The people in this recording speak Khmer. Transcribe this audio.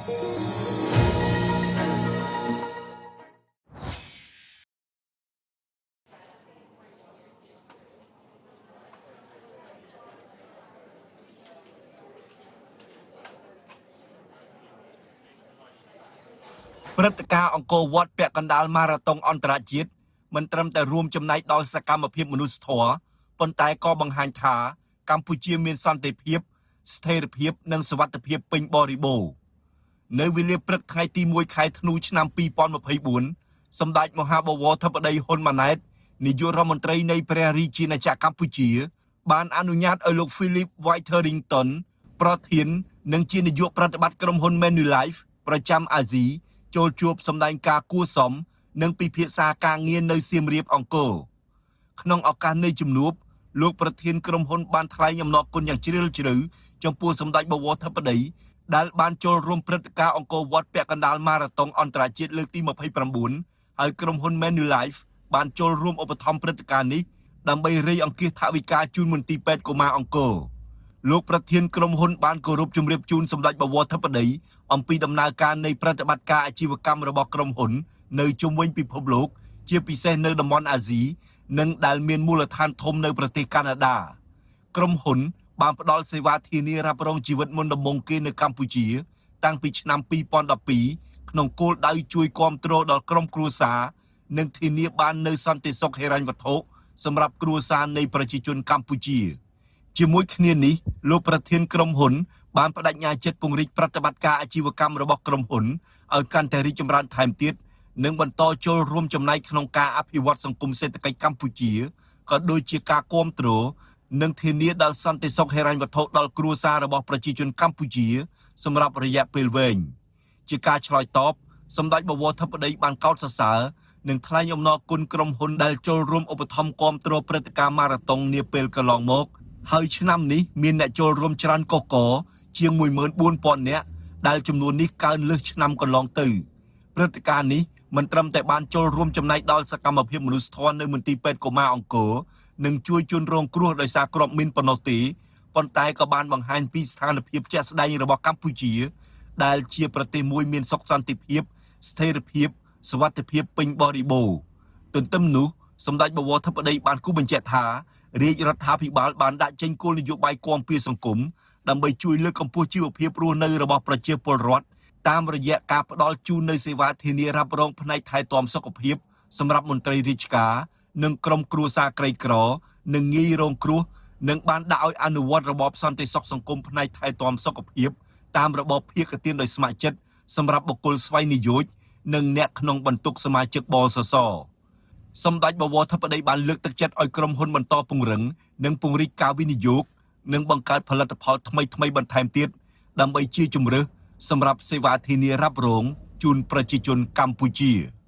ព្រឹត្តិការណ៍អង្គរវត្តពាក់កណ្ដាលម៉ារ៉ាតុងអន្តរជាតិមិនត្រឹមតែរួមចំណែកដល់សកម្មភាពមនុស្សធម៌ប៉ុន្តែក៏បង្ហាញថាកម្ពុជាមានសន្តិភាព ស្ថិរភាពនិងសុវត្ថិភាពពេញបរិបូរណ៍នៅវេលាព្រឹកថ្ងៃទី1ខែធ្នូឆ្នាំ2024សម្ដេចមហាបវរធិបតីហ៊ុនម៉ាណែតនាយករដ្ឋមន្ត្រីនៃព្រះរាជាណាចក្រកម្ពុជា បានអនុញ្ញាតឲ្យលោក Philip Whiterington ប្រធាននិងជានាយកប្រតិបត្តិក្រុមហ៊ុន Manulife ប្រចាំអាស៊ីចូលជួបសម្ដែងការគួរសមនិងពិភាក្សាការងារនៅសៀមរាបអង្គរក្នុងឱកាសនៃជំនួបលោកប្រធានក្រុមហ៊ុនបានថ្លែងអំណរគុណយ៉ាងជ្រាលជ្រៅចំពោះសម្ដេចបវរធិបតីដែលបានចូលរួមព្រឹត្តិការណ៍អង្គរវត្តពាក់កណ្ដាលម៉ារ៉ាតុងអន្តរជាតិលើកទី29ហើយក្រុមហ៊ុន Manulife បានចូលរួមឧបត្ថម្ភព្រឹត្តិការណ៍នេះដើម្បីរៃអង្គាសថវិកាជូនមន្ទីរពេទ្យកុមារអង្គរលោកប្រធានក្រុមហ៊ុនបានគោរពជម្រាបជូនសម្ដេចបវរធិបតីអំពីដំណើរការនៃប្រតិបត្តិការអាជីវកម្មរបស់ក្រុមហ៊ុននៅជុំវិញពិភពលោក ជាពិសេសនៅតំបន់អាស៊ីនិងដែលមានមូលដ្ឋានធំនៅប្រទេសកាណាដាក្រុមហ៊ុនបានផ្ដល់សេវាធានារ៉ាប់រងជីវិតមុនដំបូងគេនៅកម្ពុជា តាំងពីឆ្នាំ2012ក្នុងគោលដៅជួយគាំទ្រដល់ក្រុមគ្រួសារនិងធានាបាននូវសន្តិសុខហិរញ្ញវត្ថុសម្រាប់គ្រួសារនៃប្រជាជនកម្ពុជា ជាមួយគ្នានេះលោកប្រធានក្រុមហ៊ុនបានប្តេជ្ញាចិត្តពង្រីកប្រតិបត្តិការអាជីវកម្មរបស់ក្រុមហ៊ុនឲ្យកាន់តែរីកចម្រើនថែមទៀតនិងបន្តចូលរួមចំណែកក្នុងការអភិវឌ្ឍសង្គមសេដ្ឋកិច្ចកម្ពុជាក៏ដូចជាការគាំទ្រនិងធានាដល់សន្តិសុខហិរញ្ញវត្ថុដល់គ្រួសាររបស់ប្រជាជនកម្ពុជាសម្រាប់រយៈពេលវែងជាការឆ្លើយតបសម្ដេចបវរធិបតីបានកោតសរសើរនិងថ្លែងអំណរគុណក្រុមហ៊ុនដែលចូលរួមឧបត្ថម្ភគាំទ្រព្រឹត្តិការណ៍ម៉ារ៉ាតុងនាពេលកន្លងមកហើយឆ្នាំនេះមានអ្នកចូលរួមច្រើនកុះករជាង14000នាក់ដែលចំនួននេះកើនលើសឆ្នាំកន្លងទៅព្រឹត្តិការណ៍នេះមិនត្រឹមតែបានចូលរួមចំណែកដល់សកម្មភាពមនុស្សធម៌នៅមន្ទីរពេទ្យកុមារអង្គរនិងជួយជនរងគ្រោះដោយសារគ្រាប់មីនប៉ុណ្ណោះទេប៉ុន្តែក៏បានបង្ហាញពីស្ថានភាពជាក់ស្ដែងរបស់កម្ពុជា ដែលជាប្រទេសមួយមានសុខសន្តិភាព ស្ថិរភាពសុវត្ថិភាពពេញបរិបូរណ៍ទន្ទឹមនោះសម្ដេចបវរធិបតីបានគូសបញ្ជាក់ថារាជរដ្ឋាភិបាលបានដាក់ចេញគោលនយោបាយគាំពារសង្គមដើម្បីជួយលើកកម្ពស់ជីវភាពរស់នៅរបស់ប្រជាពលរដ្ឋតាមរយៈការផ្ដល់ជូននូវសេវាធានារ៉ាប់រងផ្នែកថែទាំសុខភាពសម្រាប់មន្ត្រីរាជការនិងក្រុមគ្រួសារក្រីក្រនិងងាយរងគ្រោះនិងបានដាក់ឲ្យអនុវត្តរបបសន្តិសុខសង្គមផ្នែកថែទាំសុខភាពតាមរបបភាគទានដោយស្ម័គ្រចិត្តសម្រាប់បុគ្គលស្វ័យនិយោជនិងអ្នកក្នុងបន្ទុកសមាជិកបសសសម្ដេចបវរធិបតីបានលើកទឹកចិត្តឲ្យក្រុមហ៊ុនបន្តពង្រឹងនិងពង្រីកការវិនិយោគនិងបង្កើតផលិតផលថ្មីៗបន្ថែមទៀតដើម្បីជាជំរើសសម្រាប់សេវាធានារ៉ាប់រងជូនប្រជាជនកម្ពុជា។